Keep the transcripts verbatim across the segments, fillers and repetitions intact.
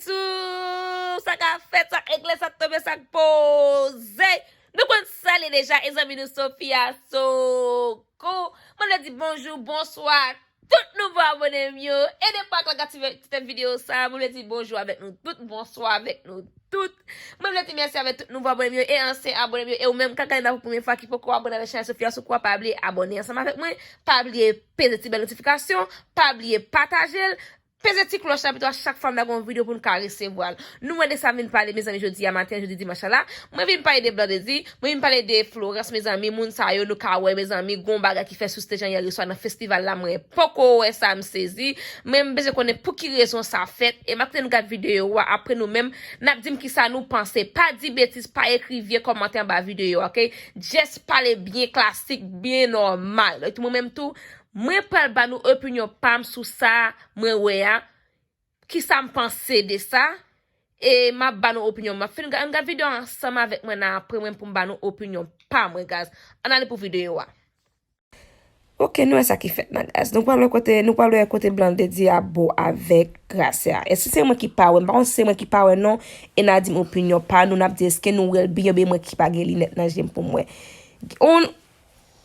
Tou, sa k ap fèt, sa k regle, sa k tonbe, sa k poze. Nou konn sa l ye deja, e zanmi nou Sofia Soko. Mwen vle di bonjou, bonswa, tout nouvo abone m yo. E depi w ak la gade ti, ti tèt videyo sa, mwen vle di bonjou avèk nou tout, bonswa avèk nou tout. Mwen vle di mèsi avèk tout nouvo abone m yo, e ansyen abone m yo, e ou menm k ap gade la pou premye fwa ki poko abone avèk chanèl Sofia Soko a, pa bliye abone ansanm avèk mwen, pa bliye peze ti bèl notifikasyon, pa bliye pataje l, peze ti klòch la pito a chak fwa m lage yon videyo pou n ka resevwa l. Nou wè de sa m vin pale, mezanmi, jodi a maten, jodi dimanch la. Mwen vin pale de Blandedy, mwen vin pale de Florence, mezanmi, moun sa yo, nou ka wè, mezanmi, gon bagay ki fèt sou stage an yè swa nan festival la, mwen poko wè sa, m sezi. Men m bezwen konnen pou ki rezon sa fèt, e m ap kite nou gade videyo a, apre nou menm, n ap di m kisa nou panse. Pa di betiz, pa ekri vye kòmantè anba videyo a, oke? Just pale byen klasik, byen nòmal. Mwen menm tou, mwen pral ba nou opinyon pa m sou sa mwen wè a, kisa m panse de sa, e m ap ba nou opinyon m. M ap fin gad, gad videyo a ansanm avèk mwen nan apre mwen pou m ba nou opinyon pa mwen, guys. Ann ale pou videyo a. Oke, nou wè sa ki fèt la, guys. Nou pral wè kote, nou pral wè kote Blandedy ap bo avèk Gracia. Èske se mwen ki pa wè? M pa konn si se mwen ki pa wè non. E n a di m opinyon pa nou, n ap di èske nou wè l byen oubyen mwen ki pa gen linèt nan je m pou m wè. On,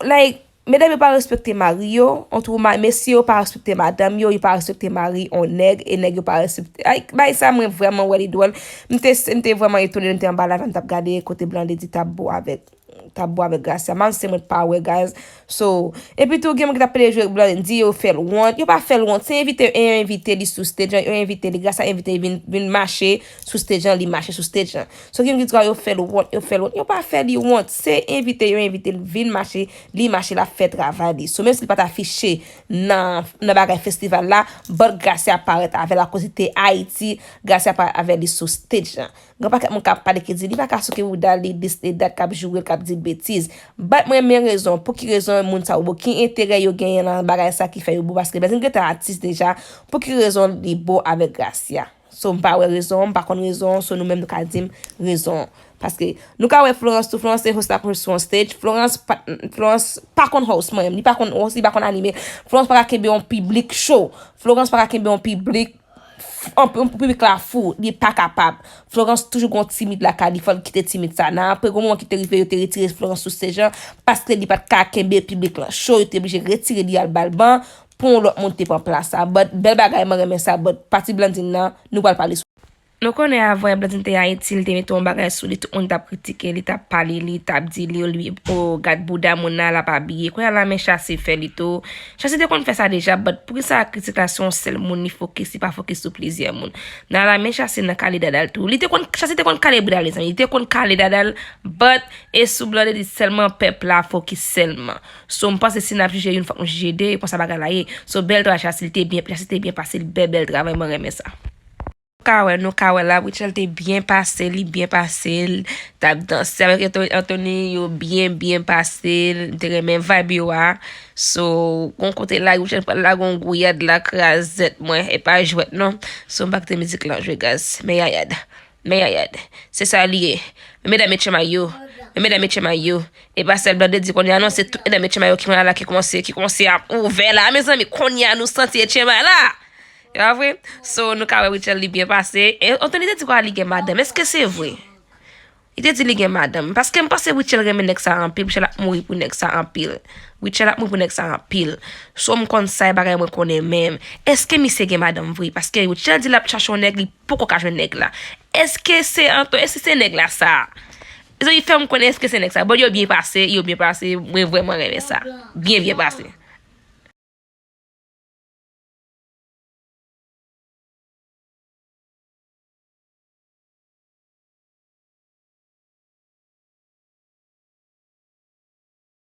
like, medam yo pa respekte mari yo, on twou ma-, mesye yo pa respekte madanm yo, yo pa respekte mari on nèg, e nèg yo pa respekte. Ay, bay sa mwen vrèman wè li dwòl. M te, m te vrèman etone, m te anba live la, m t ap gade kote Blandedy t ap bo avèk, t ap bo avèk Gracia. M se mwen pa wè, guys. So, epi tou, gen moun ki t ap pede jwe Blandedy, yo fè l wont. Yo pa fè l wont. Se envite, yo envite li sou stage, yo envite li, Gracia envite li vin, vin mache sou stage an, li mache sou stage an. So, gen moun ki di, "Ah, yo fè l wont, yo fè l wont." Yo pa fè li wont. Se envite, yo envite l vin mache, li mache, l ap fè travay li. So, menm si li pa t afiche nan, nan bagay festival la, but Gracia parèt avè l akoz li te Ayiti, Gracia parèt avè li sou stage la. Gen pakèt moun k ap pale ki di li pa ka souke bouda li, dis e dat k ap joure l, k ap di betiz. But mwen renmen rezon. Pou ki rezon moun sa yo, ki enterè yo genyen nan bagay sa ki fè yo bo? Paske Blandedy gentan atis deja. Pou ki rezon li bo avèk Gracia? So, m pa wè rezon, m pa konn rezon, so nou menm nou ka di m rezon. Paske nou ka wè Florence tou, Florence se host la pou sou yon stage. Florence pa, Florence pa konn host mwen menm, li pa konn host, li pa konn anime. Florence pa ka kenbe yon piblik cho. Florence pa ka kenbe yon piblik, f-, yon, yon piblik la fou, li pa kapab. Florence toujou gon timid lakay li, fò l kite timid sa. Nan apre, gon moman ki te rive, yo te retire Florence sou stage an, paske li pa t ka kenbe piblik lan cho, yo te blije retire li al ba l ban, pou yon lòt moun te pran plas sa. But, bèl bagay, mwen renmen sa. But, pati Blandine nan, nou pral pale sou. Nou konnen avan Blandine te Ayiti, li te mete yon bagay sou li, tout moun t ap kritike li, t ap pale li, t ap di li, li, o, gad bouda moun nan, l ap abiye. Kounye a la, men Shassy fè li tou. Shassy te konn fè sa deja, but poukisa kritik la se yon sèl moun li fokis, li pa fokis sou plizyè moun? Nan la, men Shassy nan kale dada l tou. Li te konn, Shassy te konn kale bouda l, mezanmi. Li te konn kale dada l, but e sou Blandedy sèlman pèp la fokis sèlman. So, m panse si n ap jije youn, fòk nou jije de, e konsa bagay la ye. So, bèl travay Shassy, li te byen, Shassy te byen pase, li bèl, bèl travay, mwen renmen sa. Ka wè, nou ka wè la, Rutshelle te byen pase, li byen pase, l t ap danse avèk Anto-, Anthony, yo byen, byen pase, m te renmen vibe yo a. So, gon kote la, Rutshelle pral lage yon gouyad la, krazèt mwen, e pa jwèt non. So, m pa kite mizik lan jwe, guys. Men yayad. Men yayad. Se sa li ye. Men medam e tchenmay yo. Men medam e tchenmay yo. E pa sèl Blandedy kounye a non, se tout medam e tchenmay yo ki pran la, ki kòmanse, ki kòmanse ap ouvè la. Mezanmi, kounye a nou santi e tchenmay la. E pa vre? So, nou ka wè Rutshelle li byen pase. E Anthony te di kwa li gen madanm. Èske se vre? Li te di li gen madanm. Paske m panse Rutshelle renmen nèg sa anpil. Rutshelle ap mouri pou nèg sa anpil. Rutshelle ap mouri pou nèg sa anpil. So, m konn sa, e bagay mwen konnen menm. Èske misye gen madanm vre? Paske Rutshelle di l ap chache yon nèg, li poko ka jwenn nèg la. Èske se Anto-, èske se nèg la sa? Mezanmi, fè m konnen èske se nèg sa. Bon, yo byen pase, yo byen pase. Mwen vrèman renmen sa. Byen, byen pase.